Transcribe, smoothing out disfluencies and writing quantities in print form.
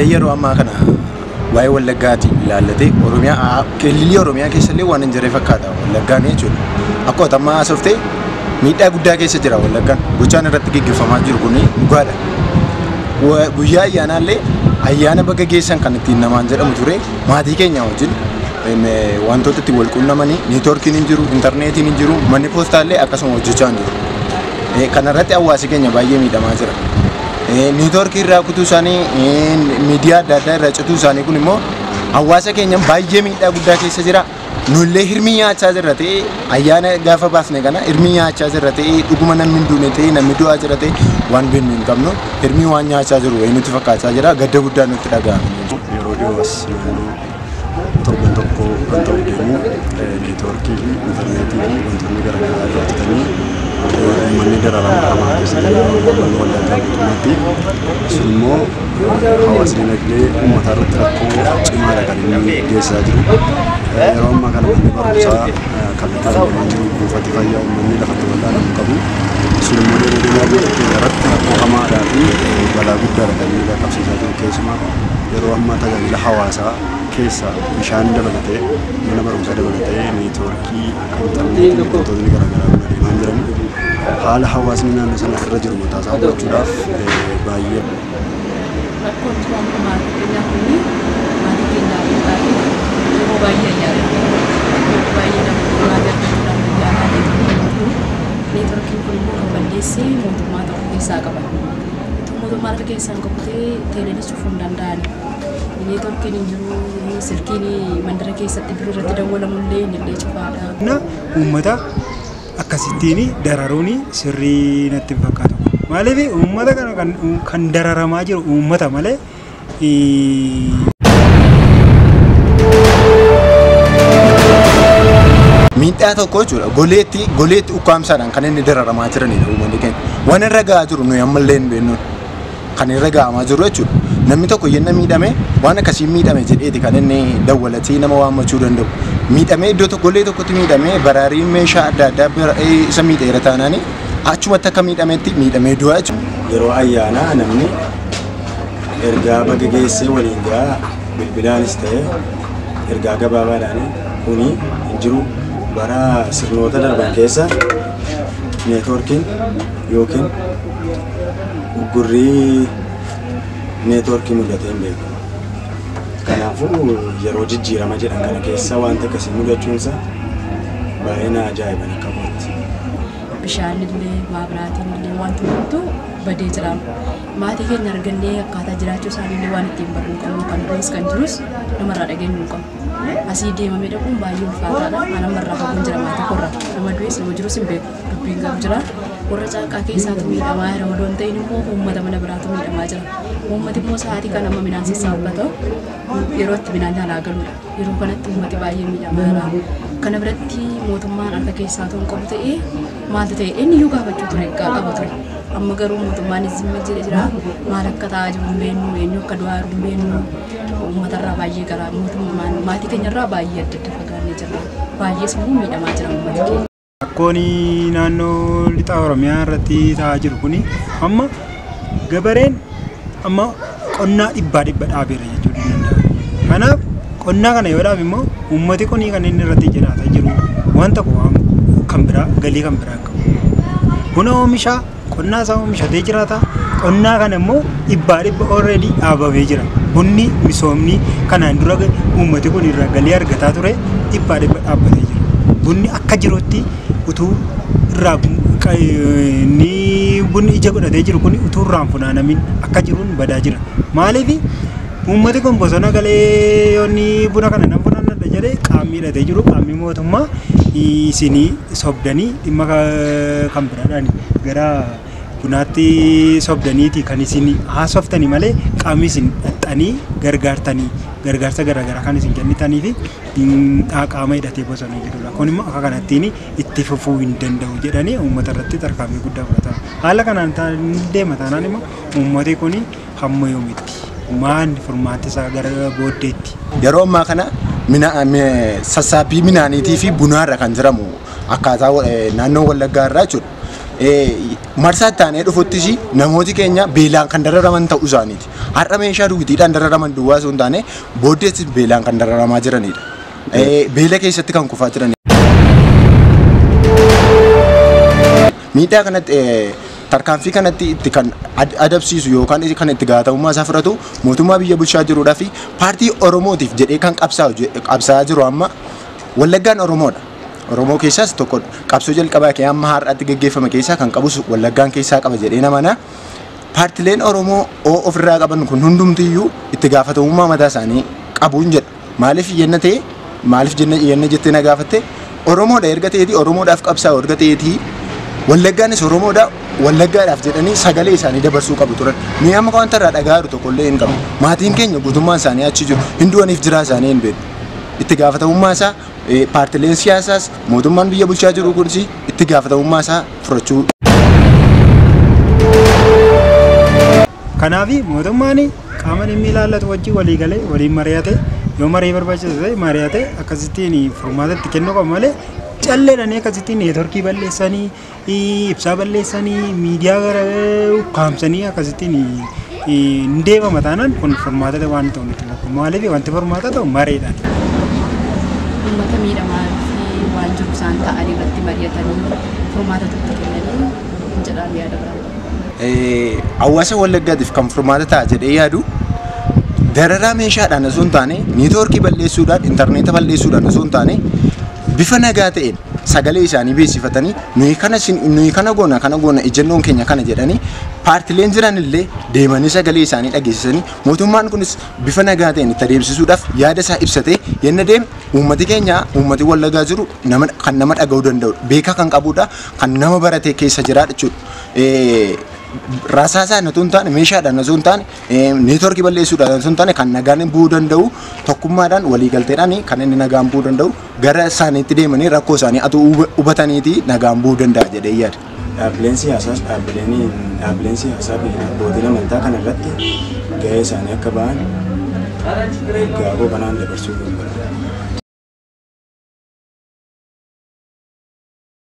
Haala yeroo ammaa kana waa'ee Wallaggaatiin ilaallatee Oromiyaa qillilii Oromiyaa keessallee waan hin jirre fakkaata Wallaggaan jechuudha. Akkuma ammaa haasoftee miidhaa guddaa keessa jira Wallaggaan. Gochaan irratti gaggeeffamaa jiru kun dhugaadha. Guyyaa ayyaanaallee ayyaana baga geessan kan ittiin namaan jedhamu ture maatii keenya wajjin wantoota ittiin wal quunnamanii neetwoorkiin hin jiru, intarneetiin hin jiru, manni poostaallee akkasuma hojjechaa hin jiru. Kanarratti hawaasi keenya baay'ee miidhamaa jira. Neetwoorkii irraa kutuu isaanii, miidiyaa adda addaa irraa cituu isaanii kun immoo hawaasa keenya baay'ee miidhaa guddaa keessa jira. Nullee hirmii nyaachaa jirra ta'ee ayyaana gaafa baasne kana hirmii nyaachaa jirra ta'ee dhuguma namni hin duune ta'ee namni du'aa jira ta'ee waan beeknu hin qabnu hirmii waan nyaachaa jiru wayii nutti fakkaachaa jira gadda guddaa nutti dhaga'ama. Yeroo dhiyoo as naannoo torban tokko kan ta'u deemu neetwoorkii fi intarneetii fi wantoonni garaagaraa irraa citanii uummanni dararama hamaa keessa jira uummanni Wallaggaa guutummaatti. Sun immoo hawaasni dinagdee uummataa irratti rakkoo cimaadha kan inni geessisaa jiru. Yeroo ammaa kana manni barumsaa kallattii deemaa jiru buufati fayyaa uummanni lafatti wal'aanamu qabu. Sun immoo deemee deemaa biyya keenya irratti rakkoo hamaadhaa fi balaa guddaadha kan inni qaqqabsiisaa jiru keessumaa yeroo ammaa tajaajila hawaasaa keessa bishaan dabalatee mana barumsaa dabalatee neetwoorkii intarneetii wantoonni garaagaraa kun adeemaa jiran haala hawaasni naannoo sana irra jiru mataasaa hubachuudhaaf baay'ee. Rakkoon jiru amma maatii keenyaa kuni maatii keenyaa baay'ee yeroo baay'ee ayyaana yeroo baay'ee namoonni maatii argachuudhaan biyya alaa neetwoorkiin neetwoorkiin kun immoo kan balleessee mootummaa tokko keessaa qaba. Mootummaa harka keessaan qabu ta'ee teelenis cufuu hin danda'ani. Neetwoorkiin hin jiru, silkiin mandara keessatti biroo irratti dawwalamullee innillee cufaadha. Uummata akkasittiin dararuun sirrii natti hin fakkaatu. Maaliif uummata kana kan dararamaa jiru uummata malee Miidhaa tokko jechuudha. Goleetti goleetti ukkaamsaadhaan kan inni dararamaa jiranidha uummanni keenya. Waan irra gahaa jiru nuyi ammallee hin beeknu. Kan irra gahamaa jiru jechuudha. Namni tokko yenna miidhame waan akkasii miidhame jedheeti kan inni dawwalatee nama waammachuu danda'u. Miidhamee iddoo tokko golee tokkotti miidhamee baraariin meeshaa adda addaa isa miidheera taanaani achumatti akka miidhametti miidhamee du'a jechuudha. Yeroo ayyaanaa namni ergaa baga geessee waliin gahaa bilbilaanis ta'e ergaa gabaabaadhaan kuni hin jiru. Bara sirnoota darban keessa neetwoorkiin yookiin uggurrii neetwoorkii mudatee hin beeku. Kanaafuu yeroo jijjiirama jedhan kana keessa wanta akkasii mudachuunsa baay'ee na ajaa'iban akka kootti. Bishaan illee maabiraatiin illee wanti hundumtuu badee jira. Maatii keenya argannee akkaataa jiraachuu isaanii illee waan ittiin barru hin qabnu kan du'es kan jirus namarraa dhageenyu hin qabnu. Asii deemamee dhaquun baay'ee ulfaataadha. Ani ammarraa fagoon jira maatii korraa. Nama du'es nama jirus hin beeku. Dubbiin garuu jira. Warra caaqqaa keessaatu miidhamaa jira. Odoo hin ta'in immoo uummata mana biraatu miidhamaa jira. Uummati immoo sa'aatii kana amma midhaan sassaabbatau yeroo itti midhaan alaa galudha. Yeroo kanatti uummati baay'ee miidhamaa jira. Kana biratti mootummaan harka keessaa otoo hin qabu ta'ee maaltu ta'e inni iyyuu gaafachuu ture qaba ture. Amma garuu mootummaan zimma jedhe jira. Maal akka ta'aa jiru hin beeknu, eenyu akka du'aa jiru hin beeknu. Uummatarraa baay'ee gara mootummaan maatii keenyarraa baay'ee adda adda fagaannee jirra. Baay'ees immoo miidhamaa jira uummati keenya. Rakkoon naannoo lixa Oromiyaa irratti ta'aa jiru kuni amma gabareen amma qonnaa dhibbaa dhibba dhaabeera jechuun ni danda'ama. Kanaaf qonnaa kana yoo dhaabe immoo uummati kun kan inni irratti jiraataa jiru waan tokko waan kan biraa galii kan biraa hin qabu. Buna oomishaa qonnaa isaa oomishatee jiraata. Qonnaa kana immoo dhibbaa dhibba already dhaabamee jira. Bunni misoomni kanaan dura uummati kun irraa galii argataa ture dhibbaa dhibba dhaabbatee jira. Bunni akka jirutti utuu irraa ni bunni ija godhatee jiru kun utuu irraa hin funaanamin akka jiruun badaa jira. Maaliif uummati kun bosona galee yoonni buna kana nan funaannadha jedhee qaamni hidhatee jiru qaamni mootummaa isinii sobdanii dhimma kan biraadhaan gara bunaatti sobdaniiti kan isin haasoftanii malee qaamni isin dhaxxanii gargaartanii gargaarsa garaagaraa kan isin kennitanii fi qaama hidhatee bosona jirudha. Kun immoo akka kanattiin itti fufuu hin danda'u jedhanii uummata irratti tarkaanfii guddaa fudhatan. Haala kanaan deema taanaan immoo uummati kun hamma yoomitti maal furmaati isaa gara booddeetti. Yeroo ammaa kana sassaabbii midhaaniitii fi bunaarra kan jiramu akkaataa naannoo Wallaggaa irraa jechuudha. Marsaa itti aanee dhufuttis namooti keenya beelaan kan dararaman ta'uu isaaniiti. Har'a meeshaa duwwitiidhaan dararaman duwwaa osoo hin taane booddeessi beelaan kan dararamaa jiranidha. Beela keessatti kan kufaa jiranidha. Miidhaa kanatti tarkaanfii kanatti itti kan adabsiisu yookaan kan itti gaafatamummaa isaa fudhatu mootummaa biyya bulchaa jiruudhaa fi paartii Oromootiif jedhee kan qabsaa'aa jiru amma Wallaggaan Oromoodha. Oromoo keessaas tokkodha. Qabsoo jalqabaa kee amma har'aatti geggeeffame keessaa kan qabus Wallaggaan keessaa qaba jedhee namana. Paartileen Oromoo ofirraa qaban kun hundumtiyyuu itti gaafatamummaa mataa isaanii qabuun jedha. Maaliif yenna ta'e maaliif yenna jettee na gaafatte Oromoodha erga ta'eetii Oromoodhaaf qabsaa'u erga ta'eetii Wallaggaanis Oromoodha Wallaggaadhaaf jedhanii sagalee isaanii dabarsuu qabu turan. Nuyi amma wanta irraa dhagaa jiru tokkollee hin qabu. Maatiin keenya guutummaan isaanii achi jiru. Hin du'aniif jiraa isaanii hin beeknu. Itti gaafatamummaa isaa paartileen siyaasaas mootummaan biyya bulchaa jiru kunis itti gaafatamummaa isaa fudhachuu. Kanaaf mootummaan qaama dhimmi ilaallatu wajjin walii galee waliin mari'ate yoo marii barbaachisa ta'e mari'ate akkasittiin furmaata itti kennuu qabu malee calleedhaan akkasittiin neetworkii balleessanii ibsaa balleessanii miidiyaa gara ukkaamsanii akkasittiin hin deemama taanaan kun furmaata waan ta'u nutti fakkaata. Maaliif wanti furmaata ta'u mareedhaan. Uummata miidhamaa fi waan jiru isaan ta'anii irratti mari'atanii furmaata itti kennanii jedhaan yaada biraa. Hawaasa Wallaggaatiif kan furmaata ta'a jedhee yaadu dararaa meeshaadhaan osoo hin taane neetworkii balleessuudhaan intarneeta balleessuudhaan osoo hin taane bifa nagaa ta'een sagalee isaanii beeksifatanii nuyi kana goona ejjennoon keenya kana jedhanii paartileen jiran illee deemanii sagalee isaanii dhageessisanii mootummaan kunis bifa nagaa ta'een itti adeemsisuudhaaf yaada isaa ibsatee yenna deeme uummati keenya uummati Wallaggaa jiru kan nama dhaga'uu danda'udha. Beekaa kan qabudha kan nama baratee keessa jiraadha jechuudha. Rasaasaan osoo hin taane meeshaadhaan osoo hin taane neetworkii balleessuudhaan osoo hin taane kan nagaan bu'uu danda'u tokkummaadhaan waliigalteedhaan kan inni nagaan bu'uu danda'u gara isaaniitti deemanii rakkoo isaanii atuu hubataniiti nagaan bu'uu danda'a jedhee yaada. Dhaabbileen siyaasaas dhaabbileen siyaasaa fi abbootiin amantaa kana irratti gahee isaanii akka ba'an ergaa koo kanaan dabarsuu barbaada.